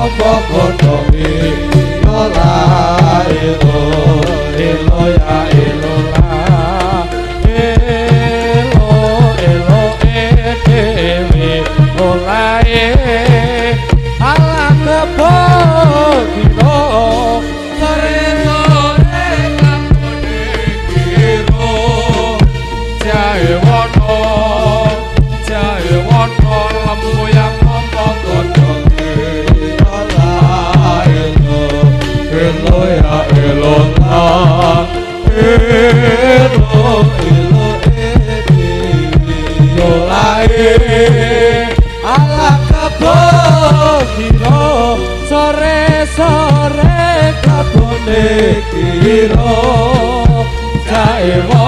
ombo godhonge yola elo elo ya elo la elo elo e dewe olae ala kebo dino sore sore klakone kiro jae wono jae wono lempuyang ombo godhonge yola elo elo ya elo la elo elo e dewe yolae ala kebo dino sore sore klakone kiro jae wono.